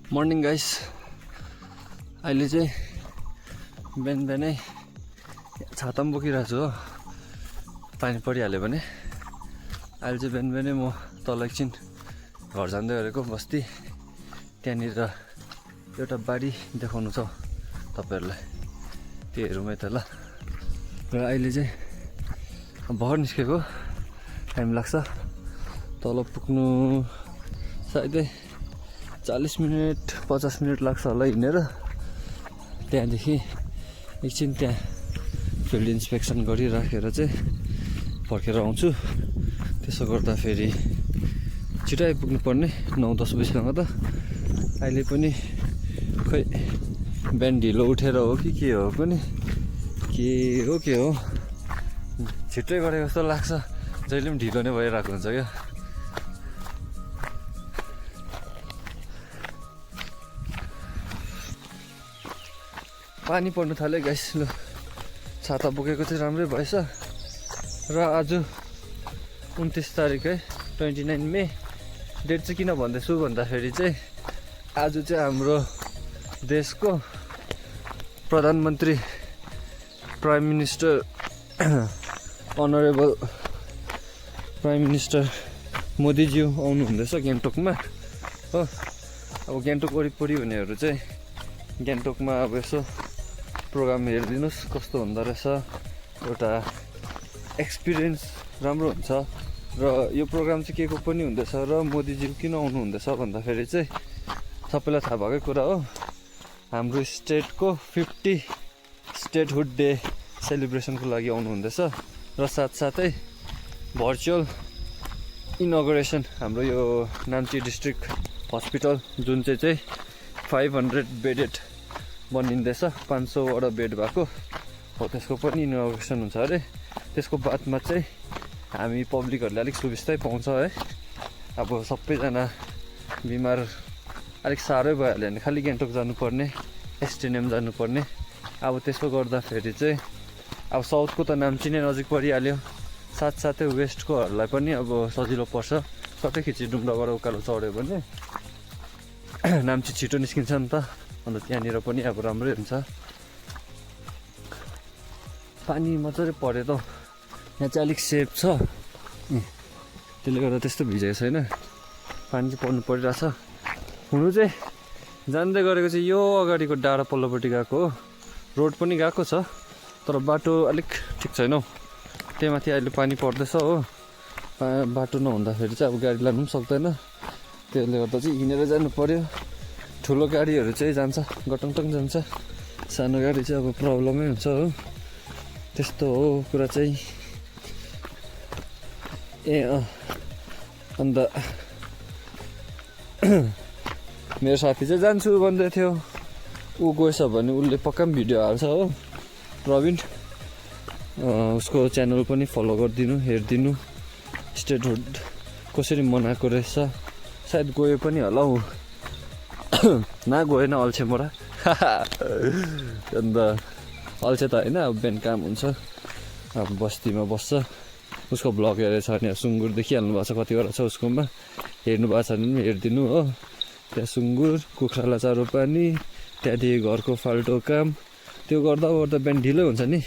Morning guys, अहिले चाहिँ बिहान बिहानै छाता पनि बोकिरहेको छु हो, पानी परिहाल्यो भने। अहिले चाहिँ बिहान बिहानै म तल एकछिन घर जाँदै गरेको बस्ती, त्यहाँनिर एउटा बारी देखाउनु छ तपाईँहरूलाई, त्यो हेरौँ है त ल। र अहिले चाहिँ भर्खर निस्केको, टाइम लाग्छ तल पुग्नु, सायदै 40 मिनट 50 मिनट लाग्छ होला हिँडेर। त्यहाँदेखि एकछिन त्यहाँ फिल्ड इन्सपेक्सन गरिराखेर चाहिँ फर्केर आउँछु। त्यसो गर्दा फेरि छिटो आइपुग्नु पर्ने 9-10 बजीसँग त। अहिले पनि खै बिहान ढिलो उठेर हो कि के हो पनि, के हो छिट्टै गरेको जस्तो लाग्छ, जहिले पनि ढिलो नै भइरहेको हुन्छ क्या। पानी पर्नु थाल्यो गाइस, ल छाता बोकेको चाहिँ राम्रै भएछ। र आज 29 तारिक है, 29 मे। डेट चाहिँ किन भन्दैछु भन्दाखेरि चाहिँ आज चाहिँ हाम्रो देशको प्रधानमन्त्री prime minister honourable prime minister मोदीज्यू आउनुहुँदैछ गान्तोकमा हो। अब गान्तोक वरिपरि हुनेहरू चाहिँ गान्तोकमा अब यसो प्रोग्राम हेरिदिनुहोस्, कस्तो हुँदो रहेछ, एउटा एक्सपिरियन्स राम्रो हुन्छ। र यो प्रोग्राम चाहिँ के को पनि हुँदैछ र मोदीज्यू किन आउनुहुँदैछ भन्दाखेरि चाहिँ सबैलाई थाहा भएकै कुरा हो, हाम्रो स्टेटको 50 स्टेटहुड डे सेलिब्रेसनको लागि आउनुहुँदैछ। र साथसाथै भर्चुअल इनअगरेसन हाम्रो यो नाम्ची डिस्ट्रिक्ट हस्पिटल जुन चाहिँ 500 बेडेड बनिँदैछ, 500वटा बेड भएको हो, त्यसको पनि इनअगरेसन हुन्छ अरे। त्यसको बादमा चाहिँ हामी पब्लिकहरूले अलिक सुविस्तै पाउँछ है। अब सबैजना बिमार अलिक साह्रै भइहाल्यो भने खालि गान्तोक जानुपर्ने, एसटिएनएम जानुपर्ने। अब त्यसो गर्दाखेरि चाहिँ अब साउथको त नाम्ची नै नजिक परिहाल्यो, साथसाथै वेस्टकोहरूलाई पनि अब सजिलो पर्छ। सबै खिचिडुङ्गाबाट उकालो चढ्यो भने नाम्ची छिटो निस्किन्छ नि त, अन्त त्यहाँनिर पनि अब राम्रै हुन्छ। पानी मजाले पऱ्यो त, यहाँ चाहिँ अलिक सेफ छ, त्यसले गर्दा त्यस्तो भिजेको छैन। पानी चाहिँ पर्नु परिरहेछ। हुनु चाहिँ जाँदै गरेको चाहिँ यो अगाडिको डाँडा पल्लोपट्टि गएको हो, रोड पनि गएको छ तर बाटो अलिक ठिक छैन हौ। त्यही माथि अहिले पानी पर्दैछ हो, बाटो नहुँदाखेरि चाहिँ अब गाडी लानु पनि सक्दैन, त्यसले गर्दा चाहिँ हिँडेर जानु पर्यो। ठुलो गाडीहरू चाहिँ जान्छ, गटङटङ जान्छ, सानो गाडी चाहिँ अब प्रब्लमै हुन्छ हो। त्यस्तो हो कुरा चाहिँ। अन्त मेरो साथी चाहिँ जान्छु भन्दै थियो, ऊ गएछ भने उसले पक्का पनि भिडियो हाल्छ हो, प्रवीण। उसको च्यानल पनि फलो गरिदिनु, हेरिदिनु, स्टेटहुड कसरी मनाएको रहेछ। सायद गयो पनि होला ऊ, गएन अल्छे मोरा। अन्त अल्छे त होइन, अब बिहान काम हुन्छ, अब बस्तीमा बस्छ। उसको भ्लग हेरेछ भने सुँगुर देखिहाल्नु भएको छ, कतिवटा छ उसकोमा, हेर्नु भएको छ भने पनि हेरिदिनु हो। त्यहाँ सुँगुर, कुखुरालाई चारो पानी, त्यहाँदेखि घरको फाल्टो काम, त्यो गर्दा गर्दा बिहान ढिलो हुन्छ नि।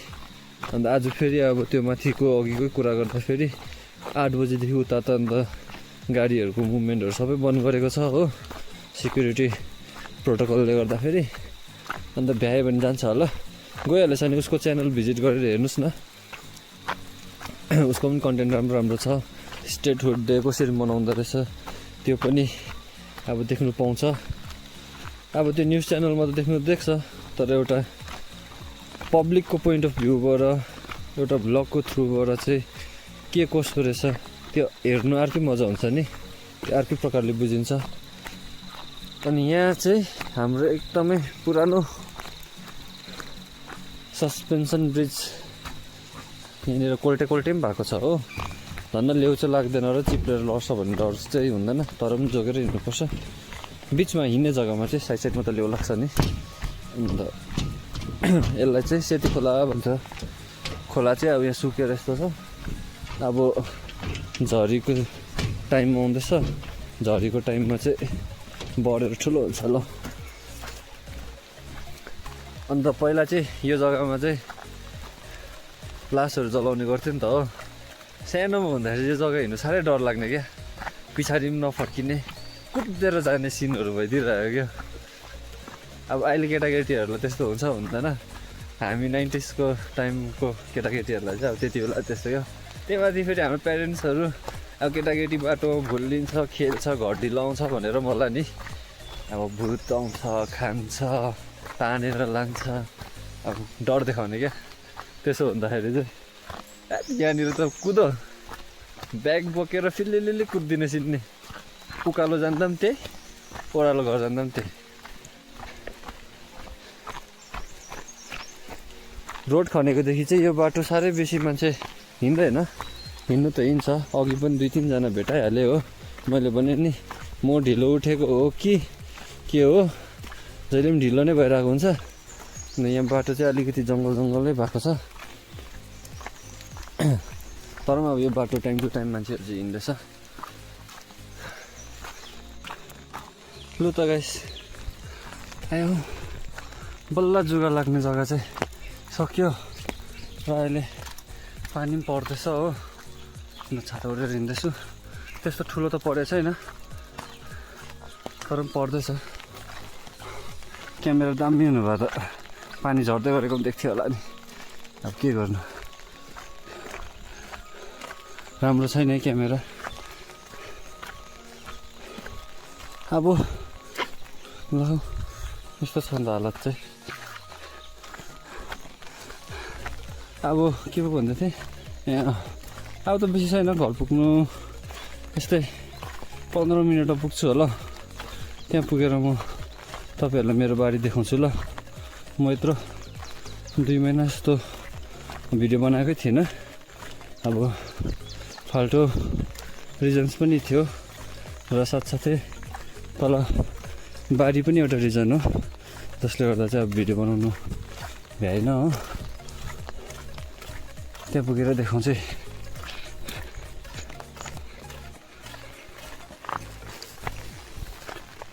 अन्त आज फेरि अब त्यो माथिको अघिकै कुरा गर्दाखेरि 8 बजीदेखि उता त अन्त गाडीहरूको मुभमेन्टहरू सबै बन्द गरेको छ हो, सिक्युरिटी प्रोटोकलले गर्दाखेरि। अन्त भ्यायो भने जान्छ होला, गइहालेछ नि। उसको च्यानल भिजिट गरेर हेर्नुहोस् न, उसको पनि कन्टेन्ट राम्रो राम्रो छ। स्टेटहुड डे कसरी मनाउँदो रहेछ त्यो पनि अब देख्नु पाउँछ। अब त्यो न्युज च्यानलमा त देख्छ, तर एउटा पब्लिकको पोइन्ट अफ भ्यूबाट, एउटा भ्लगको थ्रुबाट चाहिँ के कस्तो रहेछ त्यो हेर्नु अर्कै मजा हुन्छ नि, त्यो अर्कै प्रकारले बुझिन्छ। अनि यहाँ चाहिँ हाम्रो एकदमै पुरानो सस्पेन्सन ब्रिज, यहाँनिर कोल्टे पनि भएको छ हो। धन्न लेउ चाहिँ लाग्दैन र चिप्लेर लड्छ भन्ने डर चाहिँ हुँदैन, तर पनि जोगेर हिँड्नुपर्छ। बिचमा हिँड्ने जग्गामा चाहिँ साइड साइडमा त लेउ लाग्छ नि। अन्त यसलाई चाहिँ सेती खोला भन्छ। खोला चाहिँ अब यहाँ सुकेर यस्तो छ, अब झरीको टाइम आउँदैछ, झरीको टाइममा चाहिँ बढेर ठुलो हुन्छ ल। अन्त पहिला चाहिँ यो जग्गामा चाहिँ लासहरू जलाउने गर्थ्यो नि त हो। सानोमा हुँदाखेरि यो जग्गा हिँड्नु साह्रै डर लाग्ने क्या, पछाडि पनि नफर्किने, कुदेर जाने सिनहरू भइदिइरहेको क्या। अब अहिले केटाकेटीहरूलाई त्यस्तो हुन्छ हुँदैन, हामी 90s को टाइमको केटाकेटीहरूलाई चाहिँ अब त्यति बेला त्यस्तो क्या। त्यही माथि फेरि हाम्रो प्यारेन्ट्सहरू अब केटाकेटी बाटोमा भुलिन्छ, खेल्छ, घर ढिलाउँछ भनेर मलाई नि अब भूत आउँछ, खान्छ, तानेर लान्छ, अब डर देखाउने क्या। त्यसो हुँदाखेरि चाहिँ यहाँनिर त कुदो ब्याग बोकेर फिल्लिली कुद्दिने सिद्ने, उकालो जान्दा पनि त्यही, ओह्रालो घर जान्दा पनि त्यही। रोड खनेकोदेखि चाहिँ यो बाटो साह्रै बेसी मान्छे हिँड्दैन, हिँड्नु त हिँड्छ। अघि पनि 2-3 जना भेटाइहालेँ हो। मैले भने नि म ढिलो उठेको हो कि के हो, जहिले पनि ढिलो नै भइरहेको हुन्छ। यहाँ बाटो चाहिँ अलिकति जङ्गलै भएको छ, तर पनि अब यो बाटो टाइम टु टाइम मान्छेहरू चाहिँ हिँड्दैछ। लु त गाइस आयो, बल्ल जुगा लाग्ने जग्गा चाहिँ सक्यो र अहिले पानी पनि पर्दैछ हो। म छाता ओढेर हिँड्दैछु, त्यस्तो ठुलो त परेको छैन तर पनि पर्दैछ। क्यामेरा दामी हुनु भयो त पानी झर्दै गरेको पनि देख्थ्यो होला नि। अब के गर्नु, राम्रो छैन है क्यामेरा। अब ल यस्तो छ नि त हालत चाहिँ। अब के पो भन्दै थिएँ, अब त बेसी छैन घर पुग्नु, यस्तै 15 मिनटमा पुग्छु होला। त्यहाँ पुगेर म तपाईँहरूलाई मेरो बारी देखाउँछु ल। म यत्रो 2 महिना जस्तो भिडियो बनाएकै थिइनँ, अब फाल्टो रिजन्स पनि थियो र साथसाथै तल बारी पनि एउटा रिजन हो जसले गर्दा चाहिँ अब भिडियो बनाउनु भ्याएन हो। त्यहाँ पुगेर देखाउँछु।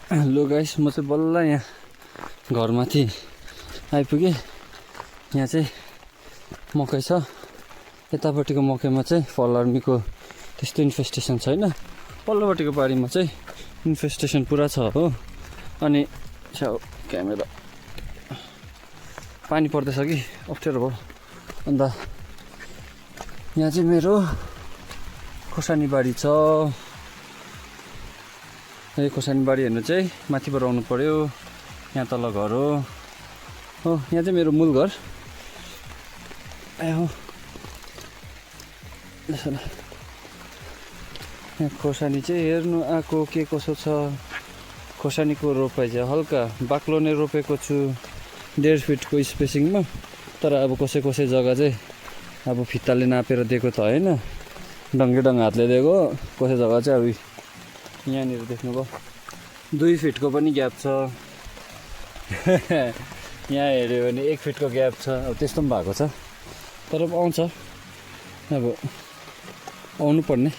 लो गाइस, म चाहिँ बल्ल यहाँ घरमाथि आइपुगेँ। यहाँ चाहिँ मकै छ, यतापट्टिको मकैमा चाहिँ फल आर्मीको त्यस्तो इन्फेस्टेसन छैन, पल्लोपट्टिको बारीमा चाहिँ इन्फेस्टेसन पुरा छ हो। अनि क्यामेरा पानी पर्दैछ कि अप्ठ्यारो भयो। अन्त यहाँ चाहिँ मेरो खोर्सानी बारी छ। यो खोर्सानी बारी हेर्नु चाहिँ माथिबाट आउनु पर्यो, यहाँ तल घर हो। यहाँ चाहिँ मेरो मूल घर आयो। यहाँ खोर्सानी चाहिँ हेर्नु आएको के कसो छ। खोर्सानीको रोपाइ चाहिँ हल्का बाक्लो नै रोपेको छु, 1.5 फिटको स्पेसिङमा। तर अब कसै जग्गा चाहिँ अब फित्ताले नापेर दिएको त होइन, डङ्गेडङ्ग हातले दिएको। कसै जग्गा चाहिँ अब यहाँनिर देख्नुभयो 2 फिटको पनि ग्याप छ। यहाँ हेऱ्यो भने 1 फिटको ग्याप छ। अब त्यस्तो पनि भएको छ, तर अब आउँछ, अब आउनु पर्ने।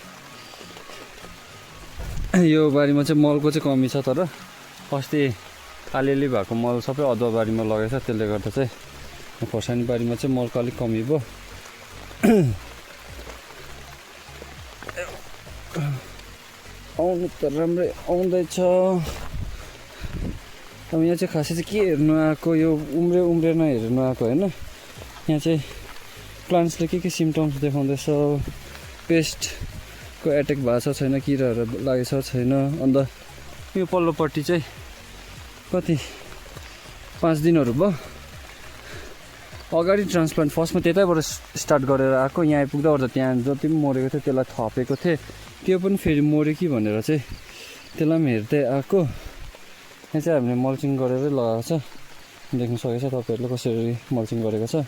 यो बारीमा चाहिँ मलको चाहिँ कमी छ, तर अस्ति अलिअलि भएको मल सबै अदुवा बारीमा लगेछ, त्यसले गर्दा चाहिँ खोर्सानी बारीमा चाहिँ मलको अलिक कमी भयो। आउनु त राम्रै आउँदैछ। अब यहाँ चाहिँ खासै चाहिँ के हेर्नु आएको, यो उम्रेन हेर्नु आएको होइन। यहाँ चाहिँ प्लान्ट्सले के सिम्टम्स देखाउँदैछ, पेस्टको एट्याक भएको छ छैन, किराहरू लागेछ छैन। अन्त यो पल्लोपट्टि चाहिँ कति 5 दिनहरू भयो अगाडि ट्रान्सप्लान्ट फर्स्टमा त्यतैबाट स्टार्ट गरेर आएको। यहाँ आइपुग्दा ओर्दा त्यहाँ जति पनि मरेको थियो त्यसलाई थपेको थिएँ, त्यो पनि फेरि मऱ्यो कि भनेर चाहिँ त्यसलाई पनि हेर्दै आएको। यहाँ चाहिँ हामीले मल्चिङ गरेरै लगाएको छ, देख्नु सकेछ तपाईँहरूले कसरी मल्चिङ गरेको छ।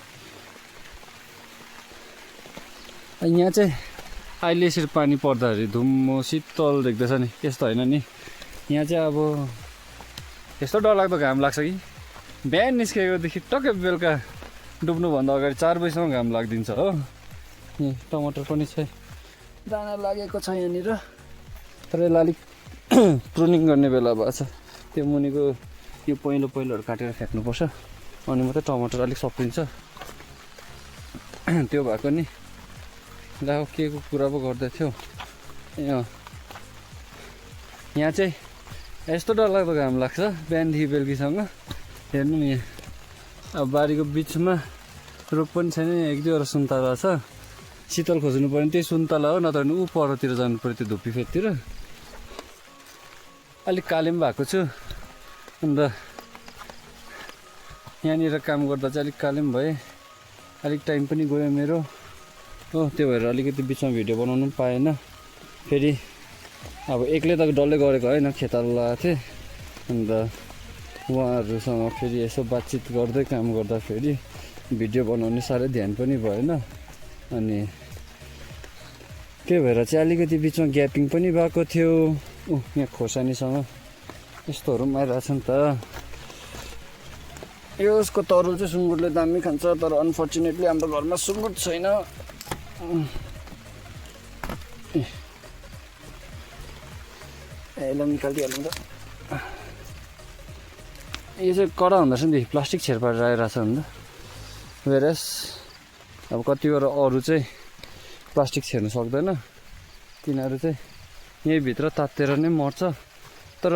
यहाँ चाहिँ अहिले यसरी पानी पर्दाखेरि धुम्म शीतल देख्दैछ नि, यस्तो होइन नि। यहाँ चाहिँ अब यस्तो डरलाग्दो घाम लाग्छ कि बिहान निस्केकोदेखि टक्कै बेलुका डुब्नुभन्दा अगाडि 4 बजीसम्म घाम लाग्दिन्छ हो। यहाँ टमाटर पनि छ, दाना लागेको छ यहाँनिर, तर यसलाई अलिक प्रुनिङ गर्ने बेला भएको छ। त्यो मुनिको यो पहिलोहरू काटेर फ्याँक्नुपर्छ अनि मात्रै टमाटर अलिक सप्रिन्छ त्यो भएको नि ल के को कुरा पो गर्दै थियो यहाँ चाहिँ यस्तो डरलाग्दो घाम लाग्छ बिहानदेखि बेलुकीसँग हेर्नु नि अब बारीको बिचमा रुख पनि छैन एक दुईवटा सुन्तला छ शीतल खोज्नु पर्यो त्यही सुन्तला हो नत्र भने ऊ परतिर जानु पऱ्यो त्यो धुप्पी फेदतिर अलिक काले पनि भएको छु अन्त यहाँनिर काम गर्दा चाहिँ अलिक काले पनि भएँ अलिक टाइम पनि गयो मेरो हो त्यो भएर अलिकति बिचमा भिडियो बनाउनु पनि पाएन फेरि अब एक्लै त डल्लै गरेको होइन खेताला लगाएको थिएँ अन्त उहाँहरूसँग फेरि यसो बातचित गर्दै काम गर्दाखेरि भिडियो बनाउने साह्रै ध्यान पनि भएन अनि त्यही भएर चाहिँ अलिकति बिचमा ग्यापिङ पनि भएको थियो यहाँ खोर्सानीसँग यस्तोहरू पनि आइरहेछ नि त यसको तरुल चाहिँ सुँगुरले दामी खान्छ तर अनफर्चुनेटली हाम्रो घरमा सुँगुर छैन यसलाई निकालिदिइहाल्नु त यो चाहिँ कडा हुँदो रहेछ नि प्लास्टिक छेर पारेर आइरहेछ नि त वेरस अब कतिवटा अरू चाहिँ प्लास्टिक छेर्नु सक्दैन तिनीहरू चाहिँ यहीँभित्र तातेर नै मर्छ तर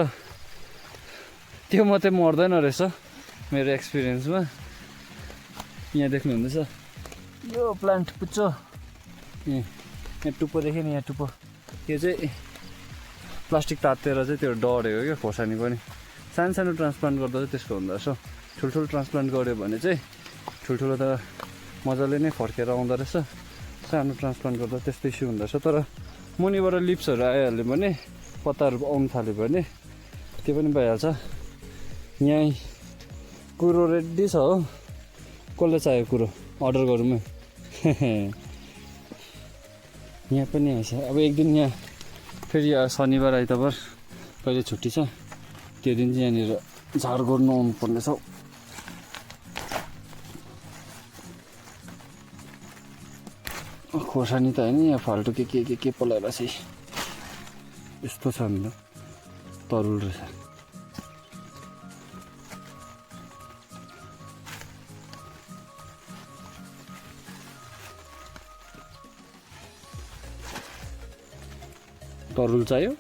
त्यो मात्रै मर्दैन रहेछ मेरो एक्सपिरियन्समा यहाँ देख्नुहुँदैछ यो प्लान्ट पुच्छ यहाँ टुप्पो देखेँ नि यहाँ टुप्पो यो चाहिँ प्लास्टिक तातेर चाहिँ त्यो डढेको क्या खोर्सानी पनि सानो सानो ट्रान्सप्लान्ट गर्दा चाहिँ त्यस्तो हुँदो रहेछ ठुल्ठुलो ट्रान्सप्लान्ट गऱ्यो भने चाहिँ ठुल्ठुलो त मजाले नै फर्केर आउँदो रहेछ सानो ट्रान्सप्लान्ट गर्दा त्यस्तो इस्यु हुँदो रहेछ तर मुनिबाट लिप्सहरू आइहाल्यो भने पत्ताहरू आउनु थाल्यो भने त्यो पनि भइहाल्छ यहीँ कुरो रेडी छ हो कसले चाहियो कुरो अर्डर गरौँ यहाँ पनि आएछ अब एक दिन यहाँ फेरि शनिबार आइतबार कहिले छुट्टी छ त्यो दिन चाहिँ यहाँनिर झार गर्नु आउनु पर्नेछ खोर्सानी त होइन यहाँ फाल्टु के पलाएर चाहिँ यस्तो छ नि तरुल रहेछ तरुल चाहियो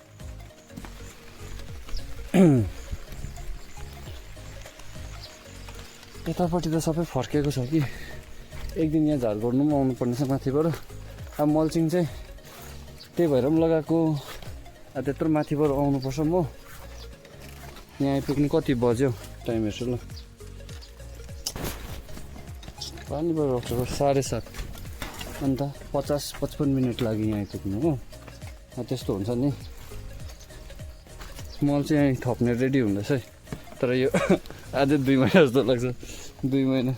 यतापट्टि त सबै फर्केको छ कि एक दिन यहाँ झार गर्नु पनि आउनुपर्ने छ माथिबाट अब मल्चिङ चाहिँ त्यही भएर पनि लगाएको अब त्यत्रो माथिबाट आउनुपर्छ म यहाँ आइपुग्नु कति बज्यो टाइम हेर्छु ल पानीबाट आउँछ 7:30 अन्त 50-55 मिनट लाग्यो यहाँ आइपुग्नु हो त्यस्तो हुन्छ नि मल चाहिँ यहाँ थप्ने रेडी हुँदैछ है तर यो अझै 2 महिना जस्तो लाग्छ 2 महिना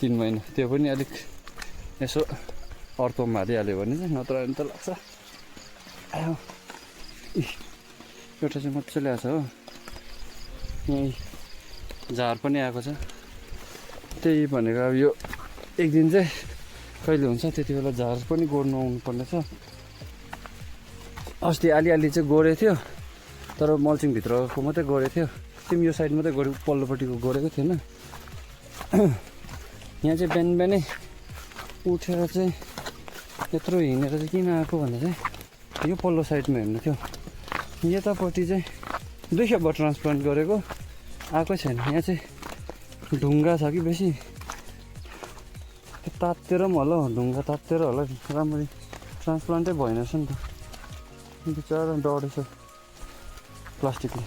3 महिना त्यो पनि अलिक यसो अर्थमा हालिहाल्यो भने चाहिँ नत्र भने त लाग्छ आयो एउटा चाहिँ मजाले आएको छ हो यहीँ झार पनि आएको छ त्यही भनेको अब यो एक दिन चाहिँ कहिले हुन्छ त्यति बेला झार पनि गोड्नु आउनुपर्ने छ अस्ति अलि चाहिँ गोडेको थियो तर मल्चिङभित्रको मात्रै गोडेको थियो तिमी यो साइड मात्रै गोडेको पल्लोपट्टिको गोडेको थिएन यहाँ चाहिँ बिहान बिहानै उठेर चाहिँ यत्रो हिँडेर चाहिँ किन आएको भन्दा चाहिँ यो पल्लो साइडमा हेर्नु थियो यतापट्टि चाहिँ 2 खेप ट्रान्सप्लान्ट गरेको आएकै छैन यहाँ चाहिँ ढुङ्गा छ कि बेसी तातेर पनि होला ढुङ्गा तातेर होला राम्ररी ट्रान्सप्लान्टै भएन रहेछ नि त बिचरा डढेछ प्लास्टिकले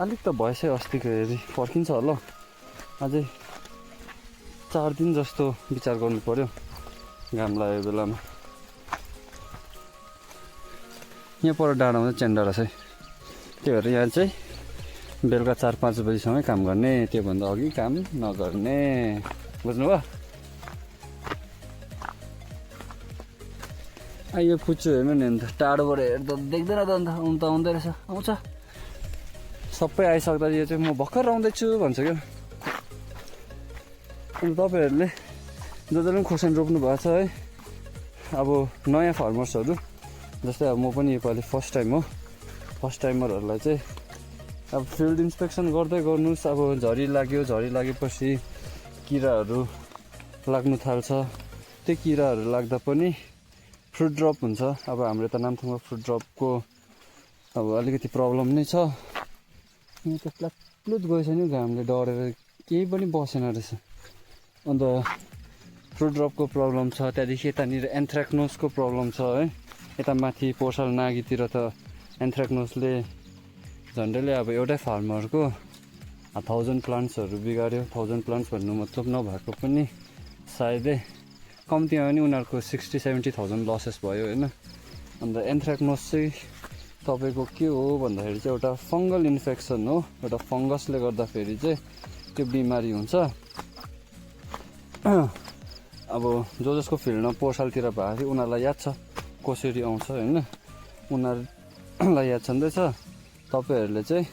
अलिक त भएछ अस्तिको हेरी फर्किन्छ होला अझै 4 दिन जस्तो विचार गर्नु पर्यो घाम लागेको बेलामा यहाँ पर डाँडामा चाहिँ च्यान्डा रहेछ है त्यही भएर यहाँ चाहिँ बेलुका 4-5 बजीसँगै काम गर्ने त्योभन्दा अघि काम नगर्ने बुझ्नुभयो यो पुच्चो हेर्नु नि अन्त टाढोबाट हेर्दा देख्दैन त अन्त आउनु त आउँदै रहेछ आउँछ सबै आइसक्दा यो चाहिँ म भर्खर आउँदैछु भन्छ क्या अन्त तपाईँहरूले जसले पनि खोर्सानी रोप्नु भएको छ है अब नयाँ फार्मर्सहरू जस्तै अब म पनि योपालि फर्स्ट टाइम हो, फर्स्ट टाइमरहरूलाई चाहिँ अब फिल्ड इन्सपेक्सन गर्दै गर्नुहोस्। अब झरी लाग्यो, झरी लागेपछि किराहरू लाग्नु थाल्छ। त्यो किराहरू लाग्दा पनि फ्रुट ड्रप हुन्छ। अब हाम्रो त नामथाङमा फ्रुट ड्रपको अब अलिकति प्रब्लम नै छ। यहाँ त प्लाप्लुत गएछ नि घामले डढेर केही पनि बसेन रहेछ। अन्त फ्रुट ड्रपको प्रब्लम छ। त्यहाँदेखि यतानिर एन्थ्राक्नोसको प्रब्लम छ है। यता माथि पोर्साल नागीतिर त एन्थ्राक्नोसले झन्डैले अब एउटै फार्मरको 1000 प्लान्ट्सहरू बिगाऱ्यो। 1000 प्लान्ट्स भन्नु मतलब नभएको पनि सायदै कम्तीमा पनि उनीहरूको 60-70,000 लसेस भयो होइन। अन्त एन्थ्राक्नोस चाहिँ तपाईँको के हो भन्दाखेरि चाहिँ एउटा फङ्गल इन्फेक्सन हो। एउटा फङ्गसले गर्दाखेरि चाहिँ त्यो बिमारी हुन्छ। अब जसको फिल्डमा पोर्सालतिर भएको थियो उनीहरूलाई याद छ कसरी आउँछ होइन। उनीहरूलाई याद छँदैछ। तपाईँहरूले चाहिँ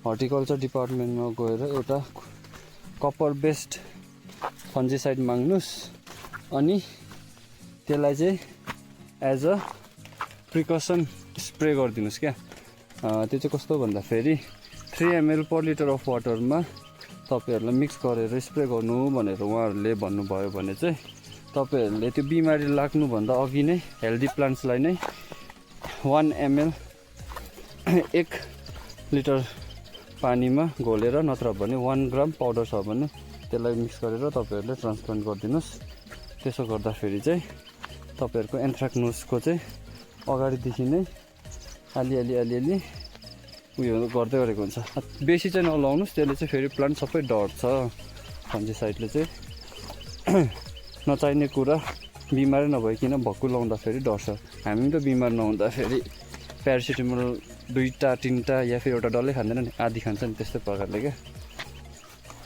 हर्टिकल्चर डिपार्टमेन्टमा गएर एउटा कपर बेस्ड फन्जिसाइड माग्नुहोस्। अनि त्यसलाई चाहिँ एज अ प्रिकसन स्प्रे गरिदिनुहोस् क्या। त्यो चाहिँ कस्तो भन्दाखेरि 3 ml पर लिटर अफ वाटरमा तपाईँहरूलाई मिक्स गरेर स्प्रे गर्नु भनेर उहाँहरूले भन्नुभयो भने चाहिँ तपाईँहरूले त्यो बिमारी लाग्नुभन्दा अघि नै हेल्दी प्लान्ट्सलाई नै 1 ml 1 लिटर पानीमा घोलेर नत्र भने 1 ग्राम पाउडर छ भने त्यसलाई मिक्स गरेर तपाईँहरूले ट्रान्सप्लान्ट गरिदिनुहोस्। त्यसो गर्दाखेरि चाहिँ तपाईँहरूको एन्थ्राक्नोसको चाहिँ अगाडिदेखि नै अलिअलि उयो गर्दै गरेको हुन्छ। बेसी चाहिँ नलाउनुहोस्, त्यसले चाहिँ फेरि प्लान्ट सबै डढ्छ। फन्जिसाइडले चाहिँ नचाहिने कुरा बिमारै नभइकन भक्कु लाउँदाखेरि डढ्छ। हामी पनि त बिमार नहुँदाखेरि प्यारासिटामोल 2-3टा या फेरि एउटा डल्लै खाँदैन नि, आधी खान्छ नि, त्यस्तै प्रकारले क्या।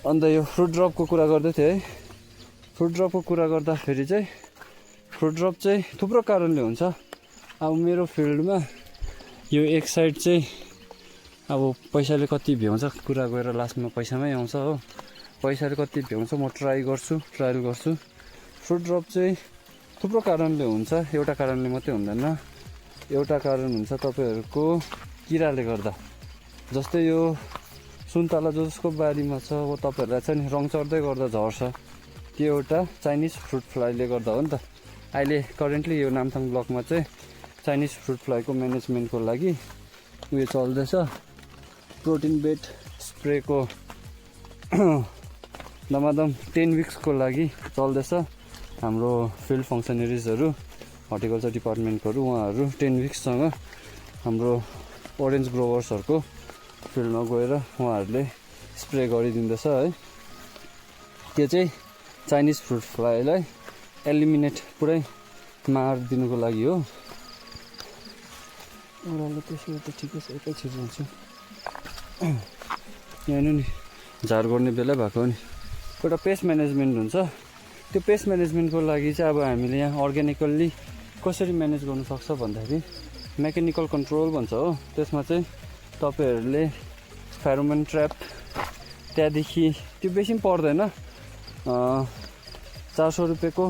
अन्त यो फ्रुट ड्रपको कुरा गर्दै थिएँ है। फ्रुट ड्रपको कुरा गर्दाखेरि चाहिँ फ्रुट ड्रप चाहिँ थुप्रो कारणले हुन्छ। अब मेरो फिल्डमा यो एक साइड चाहिँ अब पैसाले कति भ्याउँछ कुरा गएर लास्टमा पैसामै आउँछ हो। पैसाले कति भ्याउँछ म ट्रायल गर्छु। फ्रुट ड्रप चाहिँ थुप्रो कारणले हुन्छ, एउटा कारणले मात्रै हुँदैन। एउटा कारण हुन्छ तपाईँहरूको किराले गर्दा। जस्तै यो सुन्तला जसको बारीमा छ हो तपाईँहरूलाई चाहिँ नि रङ चढ्दै गर्दा झर्छ। त्यो एउटा चाइनिज फ्रुट फ्लाईले गर्दा हो नि त। अहिले करेन्टली यो नामथाङ ब्लकमा चाहिँ चाइनिज फ्रुट फ्लाईको म्यानेजमेन्टको लागि उयो चल्दैछ। प्रोटिन बेड स्प्रेको दमादम 10 विक्सको लागि चल्दैछ। हाम्रो फिल्ड फङ्सनरिजहरू हर्टिकल्चर डिपार्टमेन्टहरू उहाँहरू 10 विक्ससँग हाम्रो ओरेन्ज ग्रोवर्सहरूको फिल्डमा गएर उहाँहरूले स्प्रे गरिदिँदैछ है। त्यो चाहिँ चाइनिज फ्रुट फ्लाईलाई एलिमिनेट पुरै मारिदिनुको लागि हो। ओह्रालो त्यसो त ठिकै छ, एकै छिटो हुन्छ। यहाँ हेर्नु नि झार गर्ने बेला भएको हो नि। एउटा पेस्ट म्यानेजमेन्ट हुन्छ। त्यो पेस्ट म्यानेजमेन्टको लागि चाहिँ अब हामीले यहाँ अर्ग्यानिकल्ली कसरी म्यानेज गर्नु सक्छ भन्दाखेरि मेकानिकल कन्ट्रोल भन्छ हो। त्यसमा चाहिँ तपाईँहरूले फेरोमोन ट्र्याप, त्यहाँदेखि त्यो बेसी पनि पर्दैन, 400 रुपियाँको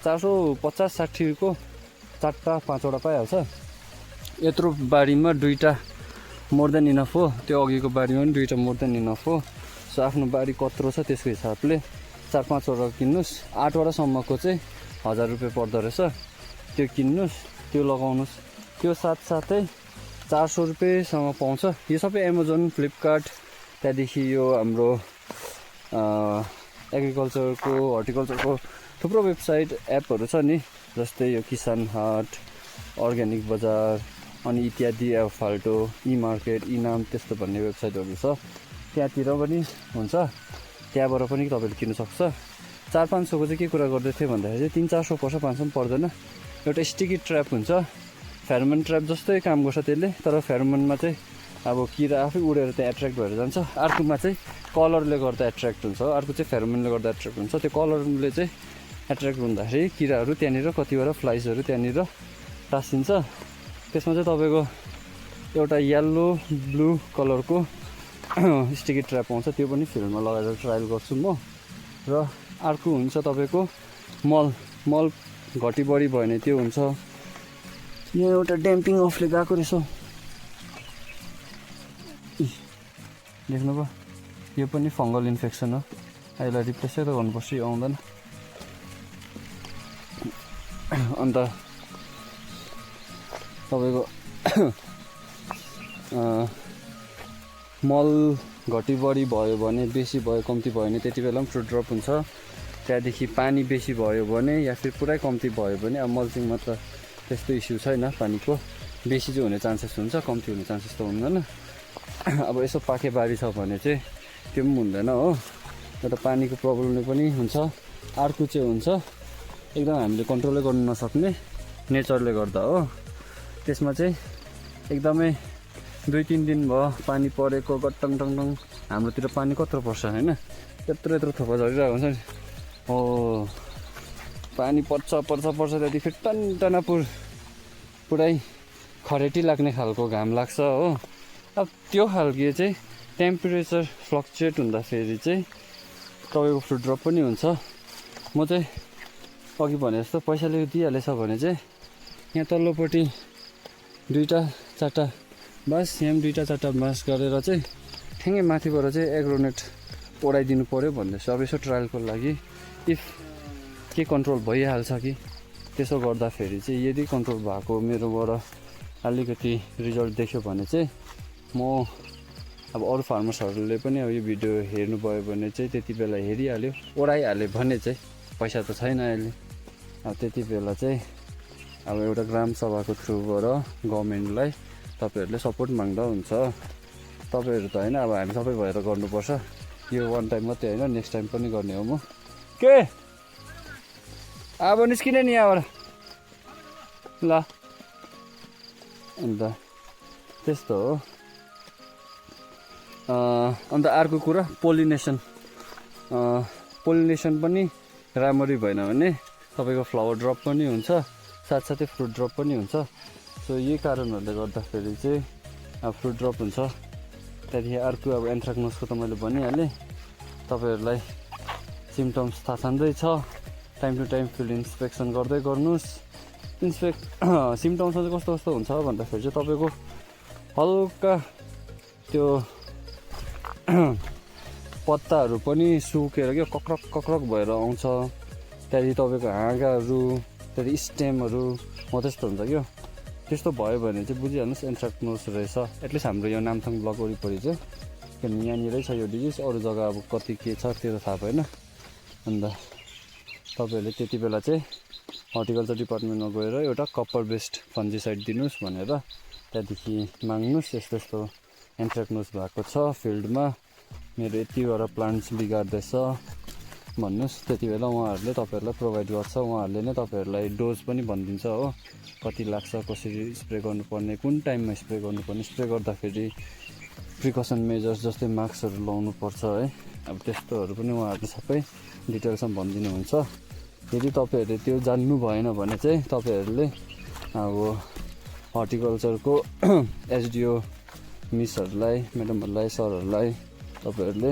450-60को 4-5वटा पाइहाल्छ। यत्रो बारीमा 2टा मोर देन इनफ हो। त्यो अघिको बारीमा पनि 2टा मोर देन इनफ हो। सो आफ्नो बारी कत्रो छ त्यसको हिसाबले 4-5वटा किन्नुहोस्। 8वटासम्मको चाहिँ 1000 रुपियाँ पर्दो रहेछ। त्यो किन्नुहोस्, त्यो लगाउनुहोस्। त्यो साथसाथै 400 रुपियाँसम्म पाउँछ। यो सबै एमाजोन, फ्लिपकार्ट, त्यहाँदेखि यो हाम्रो एग्रिकल्चरको हर्टिकल्चरको थुप्रो वेबसाइट एपहरू छ नि। जस्तै यो किसान हाट, अर्ग्यानिक बजार अनि इत्यादि, फाल्टो, ई मार्केट, ई नाम त्यस्तो भन्ने वेबसाइटहरू छ। त्यहाँतिर पनि हुन्छ, त्यहाँबाट पनि तपाईँले किन्नु सक्छ। 400-500को चाहिँ के कुरा गर्दै थिएँ भन्दाखेरि चाहिँ 300-400 पर्छ, 500 पनि पर्दैन। एउटा स्टिकी ट्र्याप हुन्छ, फेरोमोन ट्र्याप जस्तै काम गर्छ त्यसले। तर फेरोमोनमा चाहिँ अब किरा आफै उडेर त्यहाँ एट्र्याक्ट भएर जान्छ। अर्कोमा चाहिँ कलरले गर्दा एट्र्याक्ट हुन्छ, अर्को चाहिँ फेरोमोनले गर्दा एट्र्याक्ट हुन्छ। त्यो कलरले चाहिँ एट्र्याक्ट हुँदाखेरि किराहरू त्यहाँनिर कतिवटा फ्लाइजहरू त्यहाँनिर टाँसिन्छ। त्यसमा चाहिँ तपाईँको एउटा येल्लो ब्लू कलरको स्टिकी ट्र्याप आउँछ, त्यो पनि फिल्डमा लगाएर ट्रायल गर्छु म। र अर्को हुन्छ तपाईँको मल घटी बढी भयो भने त्यो हुन्छ। यो एउटा ड्याम्पिङ अफले गएको रहेछ देख्नुभयो यो पनि फङ्गल इन्फेक्सन हो यसलाई रिप्लेसै त गर्नुपर्छ यो आउँदैन अन्त तपाईँको मल घटी बढी भयो भने बेसी भयो कम्ती भयो भने त्यति बेला पनि फ्रुट ड्रप हुन्छ त्यहाँदेखि पानी बेसी भयो भने या फिर पुरै कम्ती भयो भने अब मल्चिङमा त त्यस्तो इस्यु छैन पानीको बेसी चाहिँ हुने चान्सेस हुन्छ कम्ती हुने चान्सेस त हुँदैन अब यसो पाके बारी छ भने चाहिँ त्यो पनि हुँदैन हो एउटा पानीको प्रब्लमले पनि हुन्छ अर्को चाहिँ हुन्छ एकदम हामीले कन्ट्रोलै गर्नु नसक्ने नेचरले गर्दा हो त्यसमा चाहिँ एकदमै 2-3 दिन भयो पानी परेको गट्टङ टङ हाम्रोतिर पानी कत्रो पर्छ होइन यत्रो थोपा झरिरहेको हुन्छ नि हो पानी पर्छ त्यति फेरि टन्टना पुरै खरेटी लाग्ने खालको घाम लाग्छ हो अब त्यो खालको चाहिँ टेम्परेचर फ्लक्चुएट हुँदाखेरि चाहिँ तपाईँको फ्रुट ड्रप पनि हुन्छ म चाहिँ अघि भने जस्तो पैसाले दिइहालेछ भने चाहिँ यहाँ तल्लोपट्टि 2-4टा बाँस यहाँ पनि 2-4टा बाँस गरेर चाहिँ ठ्याङ्गै माथिबाट चाहिँ एग्रोनेट ओढाइदिनु पऱ्यो भन्दैछु अब यसो ट्रायलको लागि इफ के कन्ट्रोल भइहाल्छ कि त्यसो गर्दाखेरि चाहिँ यदि कन्ट्रोल भएको मेरोबाट अलिकति रिजल्ट देख्यो भने चाहिँ म अब अरू फार्मर्सहरूले पनि अब यो भिडियो हेर्नुभयो भने चाहिँ त्यति बेला हेरिहाल्यो ओढाइहाल्यो भने चाहिँ पैसा त छैन अहिले अब त्यति बेला चाहिँ अब एउटा ग्राम सभाको थ्रुबाट गभर्मेन्टलाई तपाईँहरूले सपोर्ट माग्दा हुन्छ तपाईँहरू त होइन अब हामी सबै भएर गर्नुपर्छ यो वान टाइम मात्रै होइन नेक्स्ट टाइम पनि गर्ने हो म के अब निस्किने नि यहाँबाट ल अन्त त्यस्तो हो अन्त अर्को कुरा पोलिनेसन पनि राम्ररी भएन भने तपाईँको फ्लावर ड्रप पनि हुन्छ साथसाथै फ्रुट ड्रप पनि हुन्छ सो यही कारणहरूले गर्दाखेरि चाहिँ अब फ्रुट ड्रप हुन्छ त्यहाँदेखि अर्को अब एन्थ्राक्नोसको त मैले भनिहालेँ तपाईँहरूलाई सिम्टम्स थाहा छँदैछ time to time field inspection गर्दै गर्नुहोस् सिम्टम्समा चाहिँ कस्तो कस्तो हुन्छ भन्दाखेरि चाहिँ तपाईँको हल्का त्यो पत्ताहरू पनि सुकेर क्या कक्रक भएर आउँछ त्यहाँदेखि तपाईँको हाँगाहरू त्यहाँदेखि स्टेमहरू हो त्यस्तो हुन्छ क्या त्यस्तो भयो भने चाहिँ बुझिहाल्नुहोस् एन्थ्राक्नोस रहेछ एटलिस्ट हाम्रो यो नामथाङ ब्लक वरिपरि चाहिँ किनभने यहाँनिरै छ यो डिजिज अरू जग्गा अब कति के छ त्यो त थाहा भएन अन्त तपाईँहरूले त्यति बेला चाहिँ हर्टिकल्चर डिपार्टमेन्टमा गएर एउटा कपर बेस्ड फन्जिसाइड दिनुहोस् भनेर त्यहाँदेखि माग्नुहोस् यस्तो एन्थ्राक्नोस भएको छ फिल्डमा मेरो यतिवटा प्लान्ट्स बिगार्दैछ भन्नुहोस् त्यति बेला उहाँहरूले तपाईँहरूलाई प्रोभाइड गर्छ उहाँहरूले नै तपाईँहरूलाई डोज पनि भनिदिन्छ हो कति लाग्छ कसरी स्प्रे गर्नुपर्ने कुन टाइममा स्प्रे गर्नुपर्ने स्प्रे गर्दाखेरि प्रिकसन मेजर्स जस्तै मास्कहरू लाउनुपर्छ है अब त्यस्तोहरू पनि उहाँहरूले सबै डिटेल्समा भनिदिनुहुन्छ यदि तपाईँहरूले त्यो जान्नु भएन भने चाहिँ तपाईँहरूले अब हर्टिकल्चरको एसडिओ मिसहरूलाई म्याडमहरूलाई सरहरूलाई तपाईँहरूले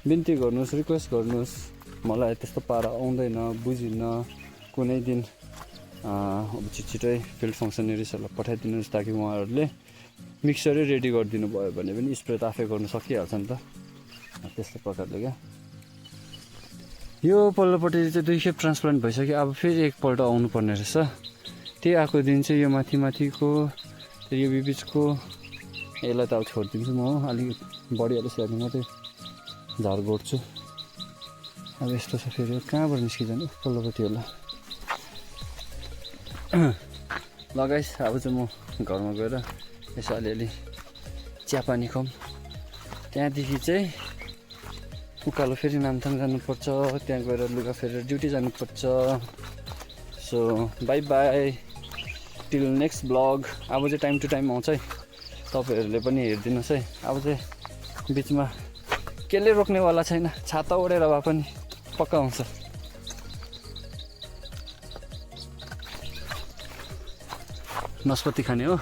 बिन्ती गर्नुहोस् रिक्वेस्ट गर्नुहोस् मलाई त्यस्तो पारा आउँदैन बुझिनँ कुनै दिन अब छिटै फिल्ड फङ्सनरिजहरूलाई पठाइदिनुहोस् ताकि उहाँहरूले मिक्सरै रेडी गरिदिनु भयो भने पनि स्प्रे त आफै गर्नु सकिहाल्छ नि त त्यस्तो प्रकारले क्या यो पल्लोपट्टि चाहिँ 2 खेप ट्रान्सप्लान्ट भइसक्यो अब फेरि एकपल्ट आउनुपर्ने रहेछ त्यही आएको दिन चाहिँ यो माथिको यो बिचको यसलाई त अब छोडिदिन्छु म अलिक बढिहाल्छ त्यहाँदेखि मात्रै झार गोड्छु अब यस्तो छ फेरि कहाँबाट निस्किजाने पल्लोपट्टि होला लगाइस अब चाहिँ म घरमा गएर यसो अलिअलि चियापानी खाऊँ त्यहाँदेखि चाहिँ उकालो फेरि नामथाङ जानुपर्छ त्यहाँ गएर लुगा फेरेर ड्युटी जानुपर्छ so by by till next blog अब चाहिँ टाइम टु टाइम आउँछ है तपाईँहरूले पनि हेरिदिनुहोस् है अब चाहिँ बिचमा केले रोक्नेवाला छैन छाता ओढेर भए पनि पक्का आउँछ नास्पाती खाने हो